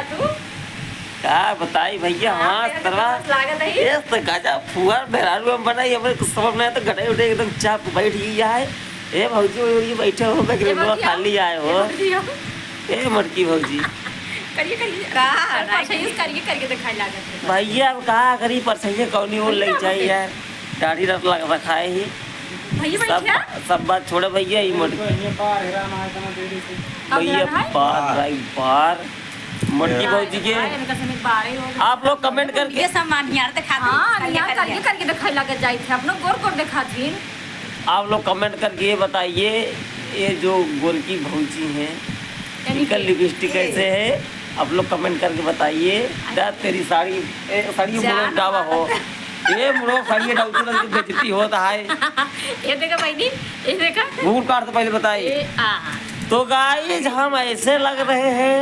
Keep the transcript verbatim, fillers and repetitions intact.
तू? का बताई भइया, हाँ, हाँ, तेरा तो तरवा। बस लागत है। ये तो गजब फुहर मेहरारू हम बनाई, हमरे कुछ समझ में आया तो गटाई उठाई एकदम चाप बैठ गई है। ए भौजी, भौजी बैठे हो, बैग ए में भौजी, खाली आओ। आए हो। ए भौजी, आओ। ए मोटकी भौजी। करिए, करिए। का? करिए, करिए, करिए दिखाई लागत है। भइया, अब का करी, परसैया कौनी ओर ले जाई यार। दाढ़ी रख लग रखा है ही। भइया, सब, बैठिया। सब बात छोड़े भइया, ई मोट-, अब भइया, लड़ाई? बार भाई, बार। मोटकी भौजी के। भाई, इनका समेत बारह हो गए। आप लोग comment करके ये सब मान यार दिखा दे, हाँ, करके, यार, करके। करके, करके दिखाई लगे जाई थे। अपनो गोर गोर दिखा थी। आप लोग comment करके ये बताइए, ये जो गोरकी भौजी हैं, यानी इनका कि lipstick ये कैसे है? आप लोग comment करके बताइए। अरे। दा तेरी साड़ी, ए, साड़ी जा मुड़ो ना डावा हो। बात। ये मुड़ो साड़ी डाउन से बेइज्जती होता है। ये देखा बहिनी, ये देखा। मुंह काट से पहले बताइए। ये, आ। तो guys, हम ऐसे लग रहे हैं।